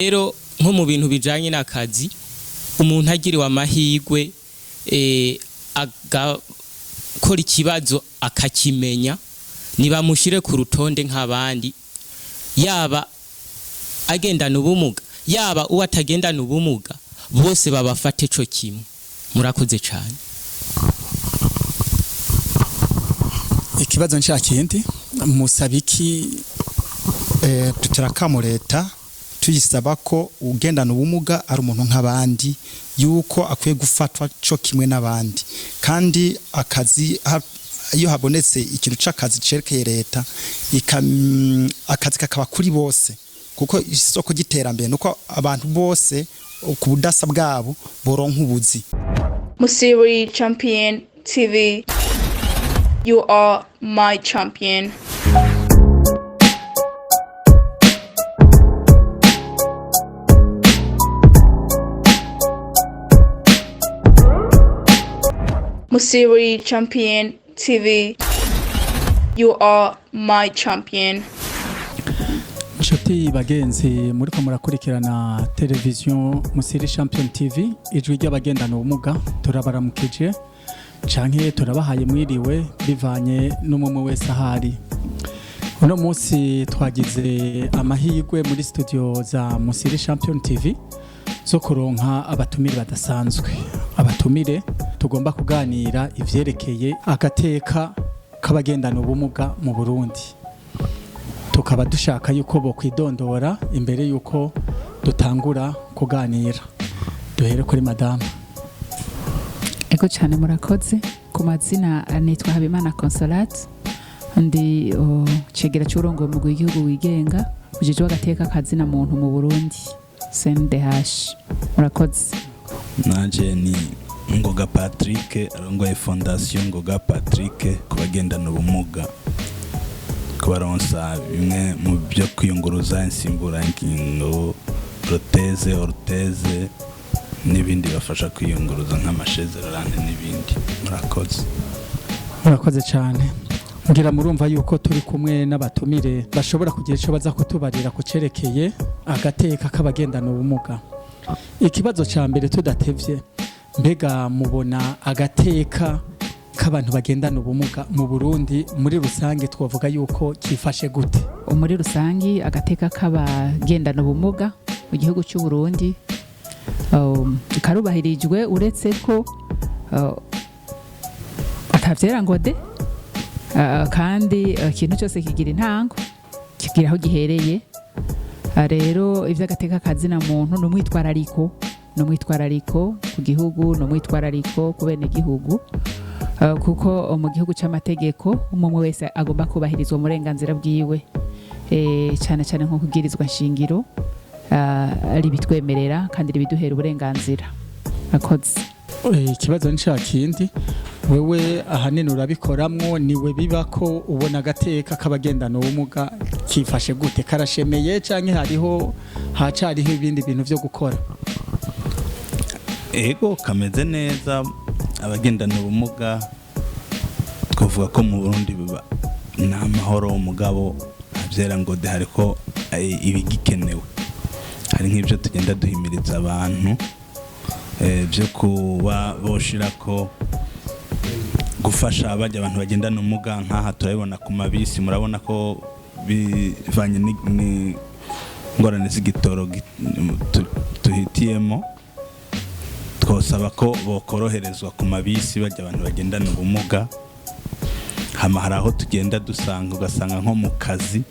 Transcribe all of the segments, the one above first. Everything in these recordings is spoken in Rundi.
Rero nko mu bintu bijanye n'akazi, umuntu agiriwe amahirwe agakora ikibazo akakimenya, nibamushire ku rutonde nk'abandi, yaba agendana ubumuga, yaba uwo atagendana ubumuga, bose babafate co kimwe. Murakoze cane. Ikibazo nshya kindi, musaba iki? Dutera akamo leta, tuyisaba ko ugendana ubumuga ari umuntu nk'abandi, yuko akwiye gufatwa co kimwe n'abandi, kandi akazi iyo habonetse ikintu c'akazi cerekeye leta, akazi kakaba kuri bose, kuko isoko ry'iterambere nuko abantu bose ku budasa bwabo boronka ubuzi. Musiri Champion TV. You are my champion. Musiri Champion TV. You are my champion. Inshuti bagenzi muriko murakurikirana televiziyo Musiri Champion TV, ijwi ry'abagendana ubumuga, turabaramukije canke turabahaye mwiriwe bivanye n'umwe wese ahari. Uno munsi twagize amahirwe muri studio za Musiri Champion TV zo kuronka abatumire badasanzwe, abatumire tugomba kuganira ivyerekeye agateka k'abagendana ubumuga mu Burundi. Tukaba dushaka yuko bokwidondora imbere yuko dutangura kuganira. Duhere kuri madamu. Ego cyane, murakoze. Ku mazina nitwa Habimana Consolate, ndi cegera c'urongoye umugwi w'igihugu wigenga ujejwe agateka kazina muntu mu Burundi, CNDH. Murakoze. Nanje ni Ngoga Patrick, arongoye Fondation Ngoga Patrick ku bagendana ubumuga, kubaronsa bimwe mu byo kwiyunguruza, insimburangingo, prothèse, orthèse n'ibindi bafasha kwiyunguruza nk'ama chaises roulantes n'ibindi. Murakoze. Murakoze cyane. Ngira murumva yuko turi kumwe n'abatumire bashobora kugira icyo baza kutubarira ku cerekeye agateka k'abagendana ubumuga. Ikibazo cya mbere tudatevye, mbega mubona agateka k'abantu bagendana ubumuga mu Burundi muri rusange twavuga yuko kifashe gute? Muri rusangi, agateka k'abagendana ubumuga mu gihugu cy'u Burundi karubahirijwe, uretse ko atavyera ngo de. Kandi ikintu cyose kigira intango, kigira aho gihereye. Rero ivy'agateka kazina muntu ni umwitwarariko ku gihugu, ni umwitwarariko ku bene gihugu, kuko mu gihugu c'amategeko umwe wese agomba kubahirizwa mu burenganzira bwiwe, cyane cyane nko kubwirizwa nshingiro ribitwemerera kandi ribiduhera uburenganzira. Akoze. Ikibazo ni ca kindi, wewe ahanini urabikoramwo, niwe biba ko ubona agateka k'abagendana ubumuga kifashe gute? Karashemeye canke hariho hacariho ibindi bintu vyo gukora? Ego, kameze neza. Abagendana ubumuga twavuga ko mu Burundi biba ni amahoro, umugabo abyera ngo de, hariko ibigikenewe. Hari nk'ibyo tugenda duhimiriza abantu byo kuba boshira ko gufasha bajya abantu bagendana ubumuga. Nk'aha turabibona ku mabisi, murabona ko bivanye n'ingorane z'igitoro tuhitiyemo, twosaba ko bokoroherezwa ku mabisi bajya abantu bagendana ubumuga. Hama hari aho tugenda dusanga, ugasanga nko mu kazi,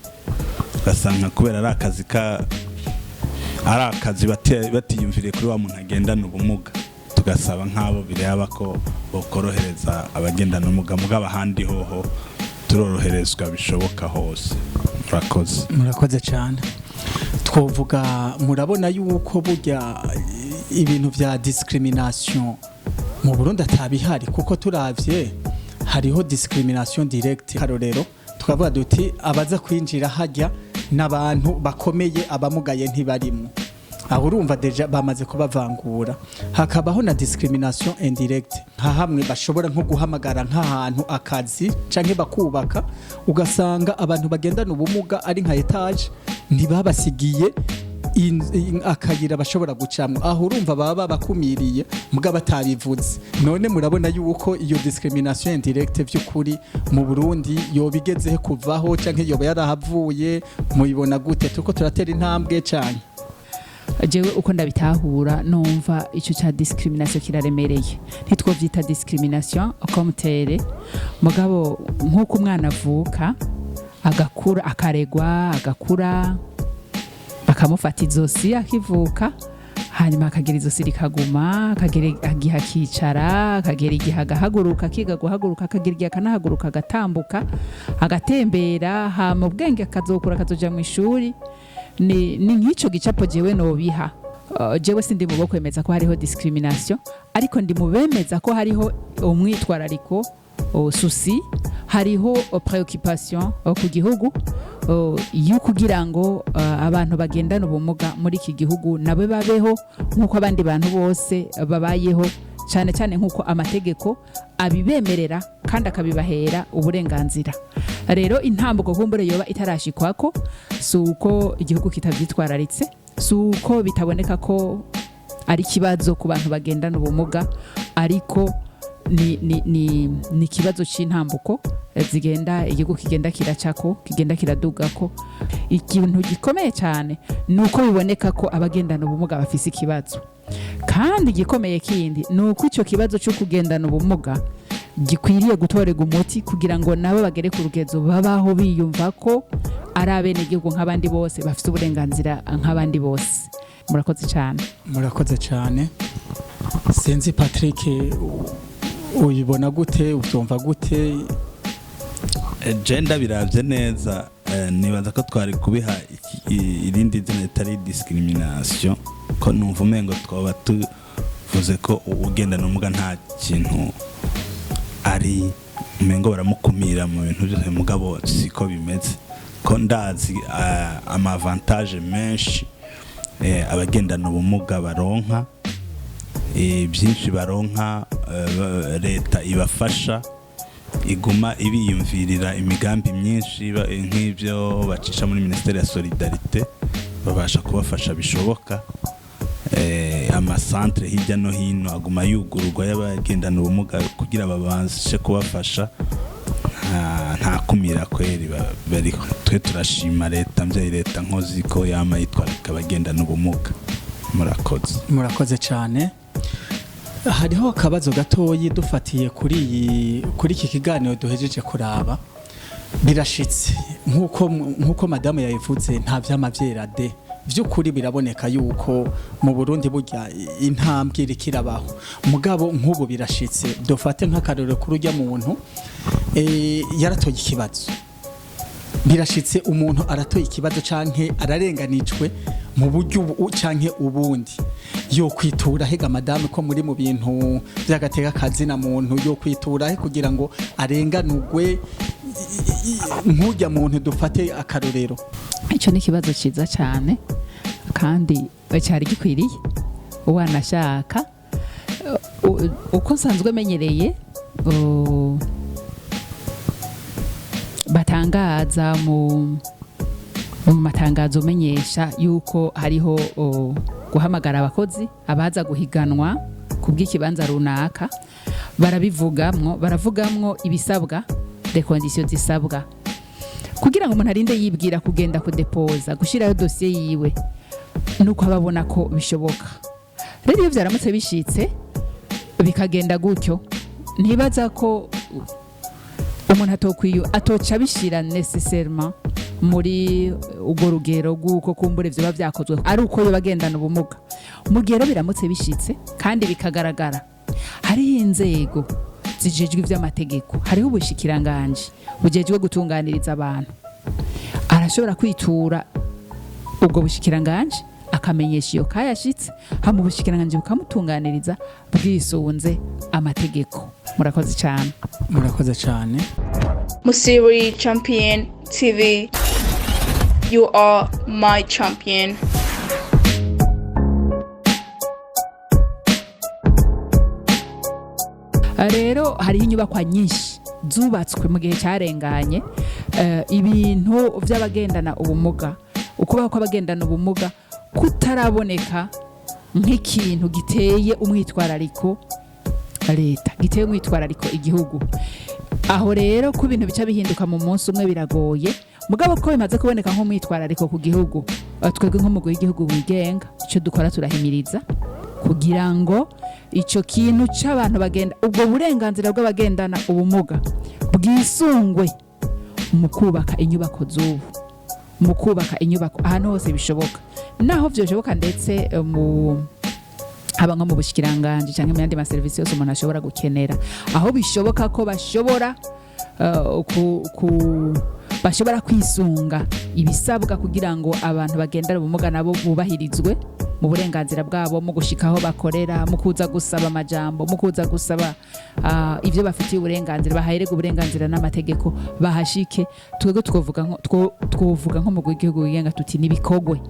ugasanga kubera ari akazi ka ari akazi batiyumviriye kuri wa muntu agendana ubumuga. Tugasaba nk'abo bireba ko bokorohereza abagendana ubumuga. Mugabo ahandi hoho turoroherezwa bishoboka hose. Murakoze. Murakoze cyane. Twovuga, murabona yuko burya ibintu vya discrimination mu Burundi atabihari, kuko turavye hariho discrimination directe. Karorero, tukavuga duti abaza kwinjira hajya n'abantu bakomeye, abamugaye ntibarimwo. Aho urumva déjà bamaze kubavangura. Hakabaho na discrimination indirecte, nka hamwe bashobora nko guhamagara nk'ahantu akazi canke bakubaka, ugasanga abantu bagendana ubumuga ari nka étage ntibabasigiye. Akayira bashobora gucamwo aho, urumva baba bakumiriye muga batabivuze. None murabona yuko iyo discrimination indirecte vy'ukuri mu Burundi yoba igezehe kuvaho, canke yoba yarahavuye? Muyibona gute? Turiko turatera intambwe cane? Jewe uko ndabitahura, numva ico ca discrimination kiraremereye. Ntitwovyita discrimination comme telle, mugabo nk'uko umwana avuka, agakura, akaregwa, agakura, bakamufata izosi akivuka, hanyuma akagira izosi rikaguma, akagera igihe akicara, akagera igihe agahaguruka, akiga guhaguruka, akagera igihe akanahaguruka, agatambuka, agatembera, hama ubwenge akazokura, akazoja mu ishuri. Ni nk'ico gicapo jewe nobiha. Jewe sindi mu bo kwemeza ko hariho discrimination, ariko ndi mu bemeza ko hariho umwitwarariko, souci, hariho préoccupation ku gihugu yo kugira ngo abantu bagendana ubumuga muri iki gihugu nabo babeho nk'uko abandi bantu bose babayeho, cyane cyane nk'uko amategeko abibemerera kandi akabibahera uburenganzira. Rero intambuko kumbure yoba itarashikwako, si uko igihugu kitavyitwararitse, si uko bitaboneka ko ari ikibazo ku bantu bagendana ubumuga, ariko ni ikibazo c'intambuko zigenda igihugu kigenda kiracako, kigenda kiradugako. Ikintu gikomeye cyane ni uko biboneka ko abagendana ubumuga bafise ikibazo, kandi igikomeye kindi ni uko icyo kibazo cyo kugendana ubumuga gikwiriye gutorerwa umuti kugira ngo nabo bagere ku rugezo babaho biyumva ko ari abenegihugu nk'abandi bose, bafite uburenganzira nk'abandi bose. Murakoze cyane. Murakoze cyane. Sinzi Patrick, uyibona gute? Ubyumva gute? Je ndabiravye neza, nibaza ko twari kubiha irindi zina ritari discrimination, ko numva umengo twaba tuvuze ko ugendana ubumuga nta kintu ari, umengo baramukumira mu bintu byose. Mugabo siko bimeze, ko ndazi ama avantage menshi abagendana ubumuga baronka, byinshi baronka, leta ibafasha, iguma ibiyumvirira imigambi myinshi, nk'ibyo bacisha muri ministère ya solidarité, babasha kubafasha bishoboka. Amasantere hirya no hino aguma yugururwa y'abagendana ubumuga kugira babashe kubafasha. Nta kumira kweri bariho. Twe turashima leta mvyeyi, leta nkozi, ko yama yitwararika abagendana ubumuga. Murakoze. Murakoze cyane. Hariho akabazo gatoyi dufatiye kuri iki kiganiro duhejeje kuraba. Birashitse nk'uko madamu yabivuze, nta vyama vyera de. Vy'ukuri biraboneka yuko mu Burundi burya intambwe iriko irabaho, mugabo nk'ubu birashitse, dufate nk'akarorero kuri urya muntu yaratoye ikibazo. Birashitse umuntu aratoye ikibazo canke ararenganijwe mu buryo ubu canke ubundi, yo kwitura hega madame, ko muri mu bintu by'agateka kazina muntu? Yo kwitura he kugira ngo arenganurwe nk'urya muntu, dufate akarorero? Icyo ni ikibazo cyiza cyane kandi cyari gikwiriye. Wanashaka uko nsanzwe menyereye, batangaza mu matangazo menyesha yuko hariho guhamagara abakozi abaza guhiganwa ku bw'ikibanza runaka, barabivugamwo, baravugamwo ibisabwa, les conditions zisabwa kugira ngo umuntu arinde yibwira kugenda kudepoza, gushyiraho dosiye yiwe, nuko ababona ko bishoboka. Rero iyo byaramutse bishitse bikagenda gutyo, ntibaza ko umuntu atokwiye atoca abishyira nécessairement muri urwo rugero rw'uko kumbura ivyo biba byakozwe ari uko yoba agendana ubumuga. Mu gihe rero biramutse bishitse kandi bikagaragara, hariho inzego zijejwe ivy'amategeko, hariho ubushikiranganji bujejwe gutunganiriza abantu. Arashobora kwitura ubwo bushikiranganji, akamenyesha iyo kayashitse, hama ubushikiranganji bukamutunganiriza bwisunze amategeko. Murakoze cyane. Murakoze cyane. Musiri Champion TV. You are my champion. Rero hariho inyubakwa nyinshi zubatswe mu gihe cyarenganye. Ibintu by'abagendana ubumuga, ukubaho kw'abagendana ubumuga. Kutaraboneka nk'ikintu giteye umwitwarariko leta, giteye umwitwarariko igihugu. Aho rero ko ibintu bica bihinduka mu munsi umwe biragoye, mugabo ko bimaze kuboneka nk'umwitwarariko ku gihugu, twebwe nk'umugwi w'igihugu wigenga, icyo dukora turahimiriza kugira ngo icyo kintu c'abantu bagenda, ubwo burenganzira bw'abagendana ubumuga bwisungwe mu kubaka inyubako z'ubu, mu kubaka inyubako ahantu hose bishoboka, naho vyoshoboka, ndetse mu haba nko mu bushikiranganji cyangwa mu yandi maserivisi yose umuntu ashobora gukenera, aho bishoboka ko bashobora bashobora kwisunga ibisabwa kugira ngo abantu bagendana ubumuga nabo bubahirizwe mu burenganzira bwabo, mu gushika aho bakorera, mu kuza gusaba amajambo, mu kuza gusaba ibyo bafitiye uburenganzira, bahahererwa uburenganzira n'amategeko, bahashike. Twebwe twovuga nko mu gihugu wigenga tuti nibikogwe,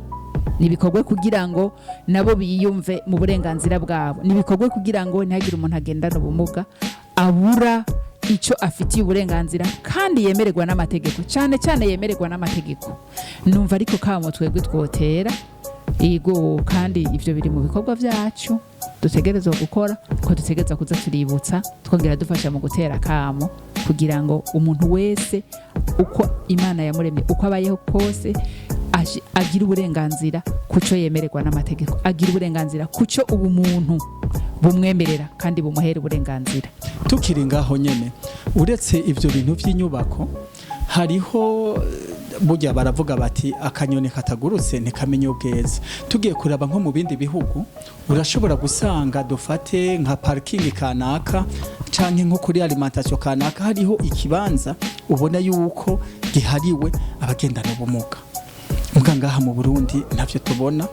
nibikorwe kugira ngo nabo biyumve mu burenganzira bwabo, nibikorwe kugira ngo ntihagire umuntu agendana ubumuga abura icyo afitiye uburenganzira kandi yemererwa n'amategeko, cyane cyane yemererwa n'amategeko. Numva ariko kamo twebwe twotera. Yego, kandi ibyo biri mu bikorwa byacu dutegerezwa gukora, ko dutegerezwa kuza tuributsa, twongera dufasha mu gutera akamo kugira ngo umuntu wese uko Imana yamuremye, uko abayeho kose, agire uburenganzira ku cyo yemererwa n'amategeko, agira uburenganzira ku cyo ubumuntu bumwemerera kandi bumuhera uburenganzira. Tukiri ngaho nyene, uretse ivyo bintu by'inyubako, hariho burya baravuga bati akanyoni katagurutse ntikamenya ubweza. Tugiye kuraba nko mu bindi bihugu, urashobora gusanga, dufate nka parking kanaka canke nko kuri alimentation kanaka, hariho ikibanza ubona yuko gihariwe abagendana ubumuga. Muga ngaha mu Burundi ntavyo tubona.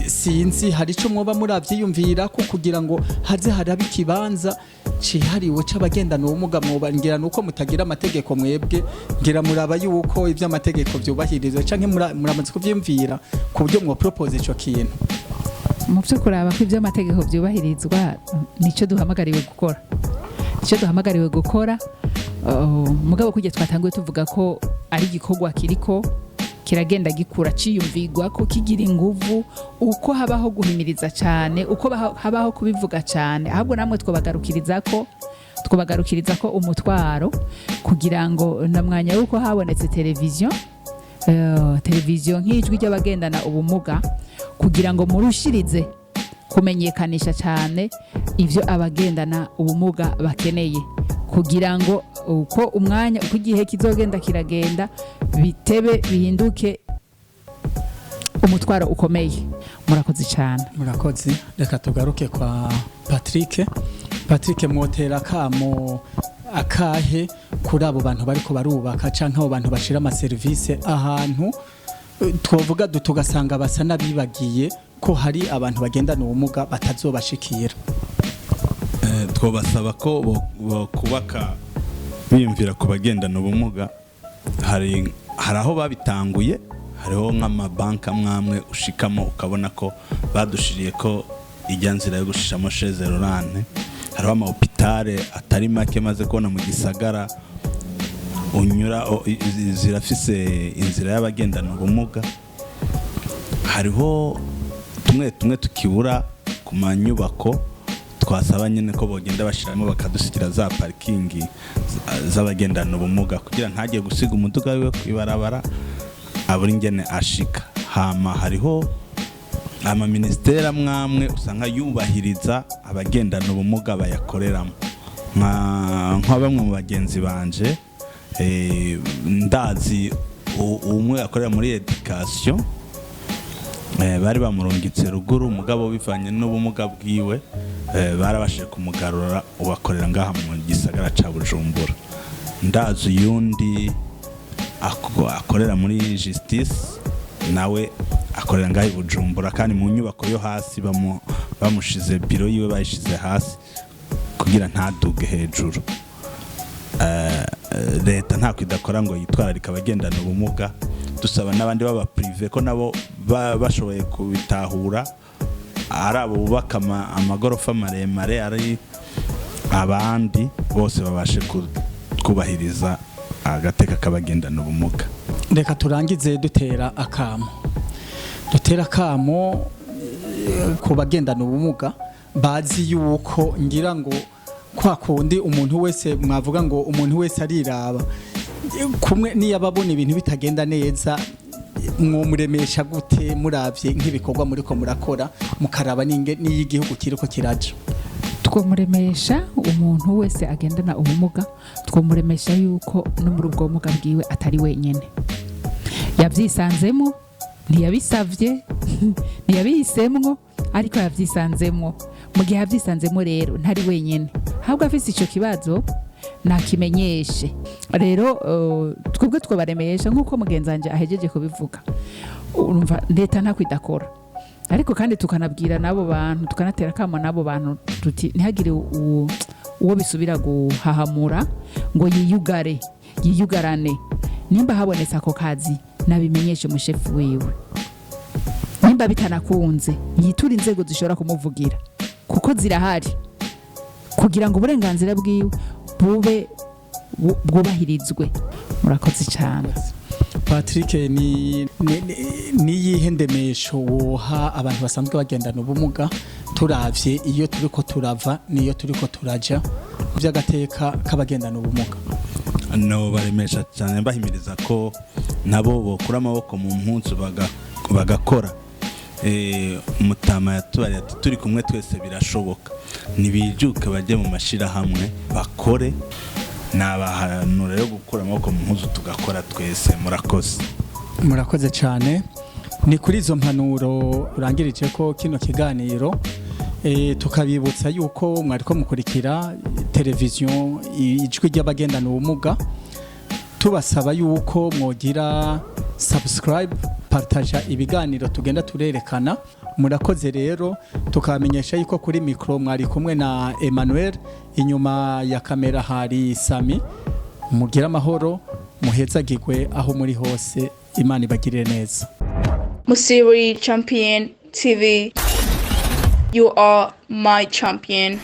Sinzi hari ico mwoba muravyiyumvira ko kugira ngo haze haraba ikibanza cihariwe c'abagendana ubumuga. Mwoba ngira nuko mutagira amategeko mwebwe, ngira muraba yuko ivy'amategeko vyubahirizwa, canke muramaze kuvyiyumvira ku buryo mwo propose ico kintu? Mu byo kuraba ko iby'amategeko byubahirizwa, nicyo duhamagariwe gukora, nicyo duhamagariwe gukora. Mugabo kujya twatanguye tuvuga ko ari igikorwa kiriko kiragenda gikura, ciyumvirwa ko kigira inguvu uko habaho guhimiriza cyane, uko habaho kubivuga cyane. Ahubwo namwe twobagarukiriza ko umutwaro, kugira ngo na mwanya w'uko habonetse televiziyo, televiziyo nk'ijwi ry'abagendana ubumuga, kugira ngo murushirize kumenyekanisha cyane ibyo abagendana ubumuga bakeneye, kugira ngo uko umwanya, uko igihe kizogenda kiragenda, bitebe bihinduke umutwaro ukomeye. Murakoze cyane. Murakoze. Reka tugaruke kwa Patrick. Patrick, mwotera kamo akahe kuri abo bantu bariko barubaka canke abo bantu bashira amaserivisi ahantu, twovuga tugasanga basa n'abibagiye ko hari abantu bagendana ubumuga batazobashikira? Twobasaba ko bokubaka biyumvira ku bagendana ubumuga. Hari aho babitanguye, hariho nk'amabanki amwe amwe ushikamo ukabona ko badushiriye ko ijya nzira yo gushishamo chaise roulante. Hariho ama hôpital atari make maze kubona mu gisagara unyura zirafise inzira y'abagendana ubumuga. Hariho tumwe tumwe tukibura ku manyubako, twasaba nyine ko bogenda bashiramo, bakadusigira za parking z'abagendana ubumuga, kugira ntagire gusiga umuduga wiwe kw'ibarabara, abura ingene ashika. Hama hariho amaministeri amwe amwe usanga yubahiriza abagendana ubumuga bayakoreramo, nka bamwe mu bagenzi banje, ndazi umwe akorera muri éducation, bari bamurungitse ruguru, umugabo bivanye n'ubumuga bwiwe, barabashije kumugarura, ubakorera ngaha mu gisagara ca Bujumbura. Ndazi uyundi akorera muri justice, nawe akorera ngaha i Bujumbura, kandi mu nyubako yo hasi, bamushize biro yiwe bayishize hasi kugira ntaduge hejuru. Leta ntako idakora ngo yitwararike abagendana ubumuga. Dusaba n'abandi baba privé ko nabo bashoboye kubitahura, ari abo bubaka amagorofa maremare, ari abandi bose, babashe kubahiriza agateka k'abagendana ubumuga. Reka turangize dutera akamo. Dutera akamo ku bagendana ubumuga bazi yuko ngira ngo kwa kundi umuntu wese mwavuga ngo umuntu wese ariraba kumwe niyo ababona ibintu bitagenda neza, mwomuremesha gute muravye nk'ibikorwa muriko murakora, mukaraba n'iyo igihugu kiriko kiraja? Twomuremesha umuntu wese agendana ubumuga, twomuremesha yuko no muri ubwo bumuga bwiwe atari wenyine. Yabyisanzemo, ntiyabisavye, ntiyabihisemwo, ariko yabyisanzemwo. Mu gihe yabyisanzemo rero ntari wenyine, ahubwo afise ico kibazo nakimenyeshe. Rero twebwe twobaremesha nk'uko mugenzi wanje ahejeje kubivuga. Urumva leta ntako idakora, ariko kandi tukanabwira n'abo bantu, tukanatera akamo n'abo bantu tuti ntihagire uwo bisubira guhahamura ngo yiyugare, yiyugarane. Nimba habonetse ako kazi, nabimenyeshe umushefu wiwe. Nimba bitanakunze, yiture inzego zishobora kumuvugira kuko zirahari, kugira ngo uburenganzira bwiwe bube bwubahirizwe. Murakoze cyane. Patrick, ni yihe ndemesho woha abantu basanzwe bagendana ubumuga, turavye iyo turiko turava niyo turiko turaja by'agateka k'abagendana ubumuga? No baremesha cyane bahimiriza ko nabo bokura amaboko mu mpuzu bagakora. Umutama yatubariye ati turi kumwe twese birashoboka. Nibijuke bajye mu mashirahamwe bakore. Nabahanura rero gukura amaboko mu mpuzu tugakora twese. Murakoze. Murakoze cyane. Ni kuri izo mpanuro urangirije ko kino kiganiro. Tukabibutsa yuko mwariko mukurikira televiziyo Ijwi ry'Abagendana Ubumuga, tubasaba yuko mwogira subscribe, partaja ibiganiro tugenda turerekana. Murakoze rero. Tukamenyesha yuko kuri micro mwari kumwe na Emmanuel, inyuma ya kamera hari Sami. Mugire amahoro, muhezagirwe aho muri hose. Imana ibagirire neza. Musiri Champion TV. You are my champion.